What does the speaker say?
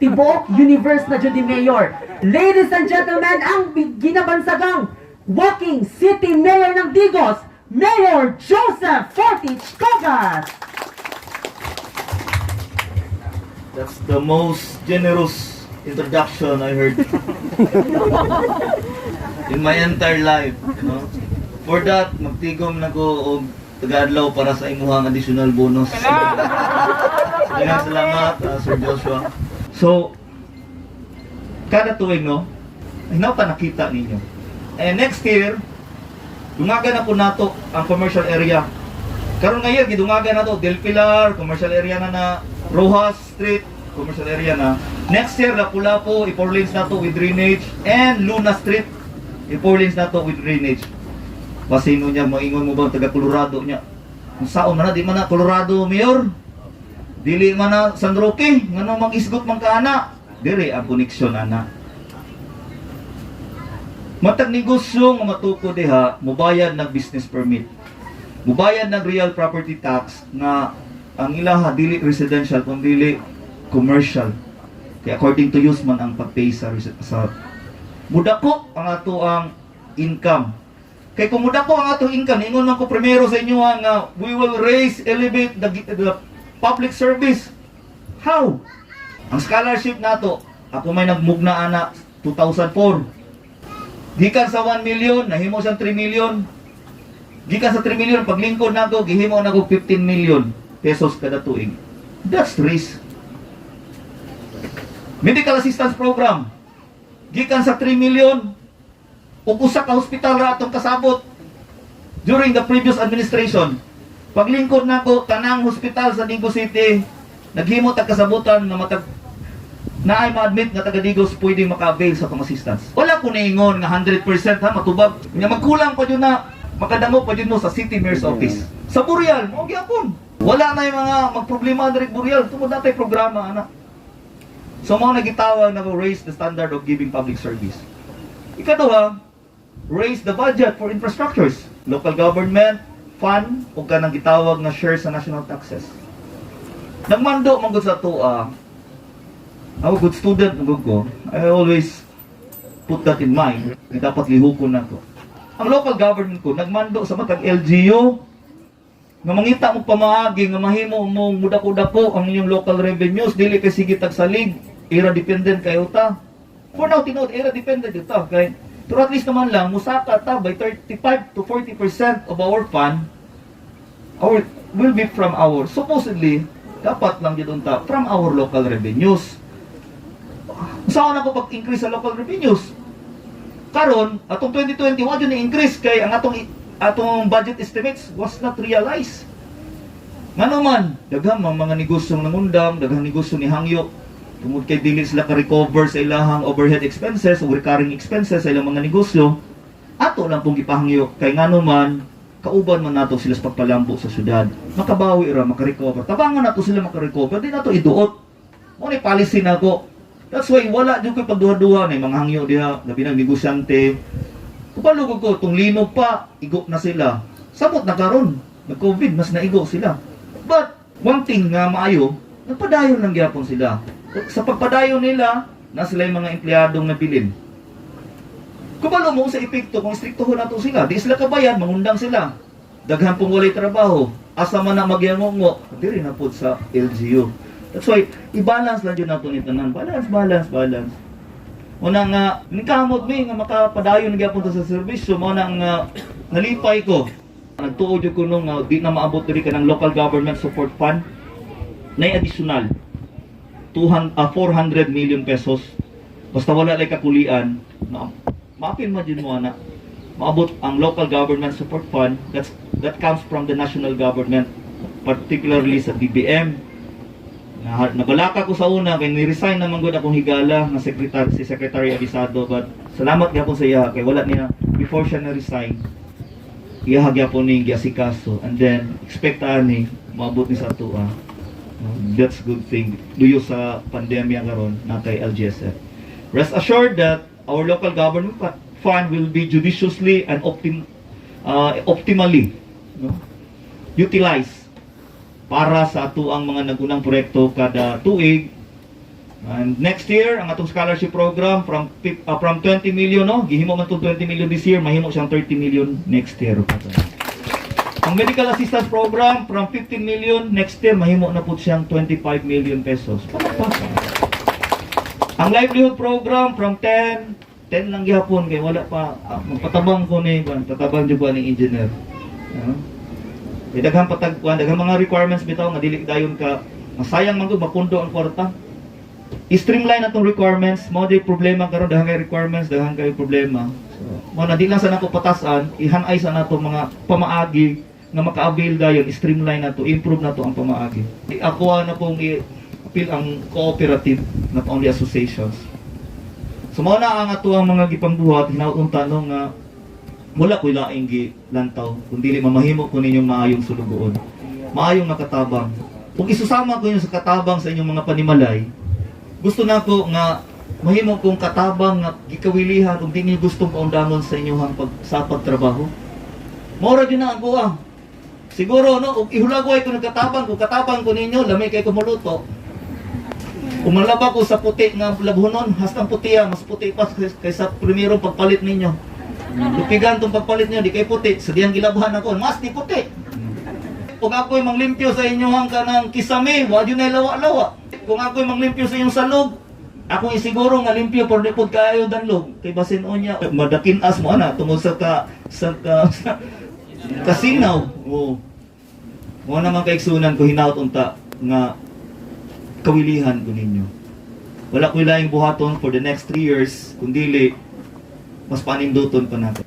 Tibuok universe na jud ni Mayor. Ladies and gentlemen, ang ginabansagang walking city mayor ng Digos, Mayor Joseph Fortich Cogas! That's the most generous introduction I heard in my entire life. No? For that, magtigom na ko og taga-adlaw para sa imuhang additional bonus. Daghang salamat, Sir Joshua. So, kada tuig, no, hinaw pa nakita ninyo. And next year, dungagan na po nato ang commercial area. Karon nga year, gidungagan na to, Del Pilar, commercial area na na, Rojas Street, commercial area na. Next year, Lapu-Lapu, i-four lanes na to with drainage, and Luna Street, i-four lanes na to with drainage. Pasino niya, maingon mo ba ang taga Colorado niya? Kung saon man na, di man na Colorado, Mayor. Dili man na San Roque, ngano mag-isgot man ka ana. Diri ang koneksyon ana. Matag negosyo nga matuko diha, mubayad ng business permit. Mubayad ng real property tax nga ang ilaha dili residential kung dili commercial. Kaya according to use man ang pag-pay sa mudako ang ato ang income. Kay kung mudako ang atong income, ingon man ko primero sa inyo nga we will raise, elevate the public service. How? Ang scholarship nato, ako may nagmugna ana 2004. Gikan sa 1 million, nahimo siyang 3 million. Gikan sa 3 million, paglingkod nako, gihimo nako 15 million pesos kada tuig. That's risk. Medical assistance program. Gikan sa 3 million, ug usa ka hospital ra atong kasabot during the previous administration. Paglingkod nako, tanang hospital sa Digos City, naghimo tag kasabutan nga matag na ay ma-admit nga taga Digos pwedeng maka-avail sa atong assistance. Wala ko naingon nga 100% ha matubag. Nya magkulang pa jud na makadamo pa jud mo sa City Mayor's Office. Sa Burial, mao gyapon. Wala na yung mga magproblema diri Burial tungod natay programa ana. So mao na gitawag na raise the standard of giving public service. Ikaduha, raise the budget for infrastructures. Local government fund o kanang gitawag nga share sa national taxes. Nagmando man gud sa atoa. Ako, good student man gud ko. I always put that in mind. Nga dapat lihukon nako. Ang local government ko nagmando sa matag LGU nga mangita mo pamaagi nga mahimo mong mudako-dako ang inyong local revenues, dili kay sige tagsalig, IRA dependent kayo ta. For now, tinuod IRA dependent ta kay, pero at least naman lang musaka ta by 35 to 40% of our fund our will be from our, supposedly dapat lang jud unta from our local revenues. Saan ako pag-increase sa local revenues? Karon, atong 2020 wa jud ni increase kay ang atong budget estimates was not realized. Ngano man, daghang mga negosyong nangundang, daghang negosyo ni hangyo tungod kay dili sila ka-recover sa ilahang overhead expenses o recurring expenses sa ilang mga negosyo. Ato lang pong gipahangyo kay ngano man kauban man nato sila sa pagpalambo sa syudad. Makabawi ra, makarecover. Tabangan nato sila makarecover, di nato iduot. Mao ni policy nako. That's why wala jud koy pagduha-duha na mga hangyo diha, labi nang negosyante. Kabalo ko tong linog pa, igo na sila. Samot na karon, nag-COVID, mas naigo sila. But one thing nga maayo, nagpadayon lang gyapon sila. Sa pagpadayon nila, na sila yung mga empleyadong nabilin. Kabalo mo sa epekto kung istriktohon nato sila, di sila kabayan, mangundang sila. Daghan pong walay trabaho, asa man na magyangongo, diri na pod sa LGU. That's why, i-balance lang jud nato ni tanan. Balance, balance, balance. Una nga, ningkamot mi nga makapadayon na gyapon ta sa serbisyo, mao na nga nalipay ko. Nagtuo jud ko nung nga di na maabot diri kanang local government support fund na additional 200, 400 million pesos. Basta wala lay kakulian, maapil man jud mo ana. Maabot ang local government support fund that comes from the national government, particularly sa DBM. Na, nabalaka ko sa una kay ni-resign naman gud akong higala nga secretary, si Secretary Avisado, but salamat gyapon sa iya kay wala niya before siya na-resign, iya gyapon ning giasikaso and then expect ani maabot ni sa atoa. That's good thing duyo sa pandemya karon na kay LGSF. Rest assured that our local government fund will be judiciously and optimally, no, utilized para sa atoang mga nagunang proyekto kada tuig. And next year, ang atong scholarship program from 20 million, no, gihimo man tong 20 million this year, mahimo siyang 30 million next year. Ang medical assistance program from 15 million, next year mahimo na po siyang 25 million pesos. Palakpakan. Ang livelihood program from 10, 10 lang gihapon kay wala pa, magpatabang ko ni kuan, tatabang jud ko ni engineer. Ano? Kay daghang patag kuan, daghang mga requirements bitaw nga dili dayon ka masayang man gud mapundo ang kwarta. I-streamline atong requirements, mao di problema karon, daghan kay requirements, daghan kay problema. So, mao na di lang sa nako patasan, ihanay sa nato mga pamaagi nga maka-avail dayon, streamline nato, improve nato ang pamaagi. Ako na pong i-appeal ang cooperative, not only associations. So mao na ang atuang mga gipangbuhat, hinaut unta, no, nga wala ko'y laing gilantaw kung dili mamahimo ko ninyong maayong sulugoon. Maayong nakatabang. Kung isusama ko inyo sa katabang sa inyong mga panimalay, gusto nako nga mahimo kong katabang nga gikawilihan ug di niyo gustong paundangon sa inyong sa pagtrabaho. Mao ra gyud na ako ah. Siguro, no, ug ihulagway ko nagkatabang ko, katabang ko ninyo, lami kay ko moluto. Umalaba ko sa puti nga labhonon, hastang puti ah, mas puti pa kaysa primero pagpalit ninyo. Lupigan tong pagpalit niyo, di kay puti, sa diyang gilabhan ako, mas di puti. Kung ako'y manglimpyo sa inyohang kanang kisame, wa jud na lawa-lawa. Kung ako'y manglimpyo sa inyong salog, akong isiguro nga limpyo pero di pod kaayo danlog. Kay basin unya, madakin-as mo ana tungod sa kasinaw. Oo. Mo naman kaigsunan ko, hinaut unta nga kawilihan ko ninyo. Wala ko'y laing buhaton for the next 3 years, kundili mas paninduton pa nato.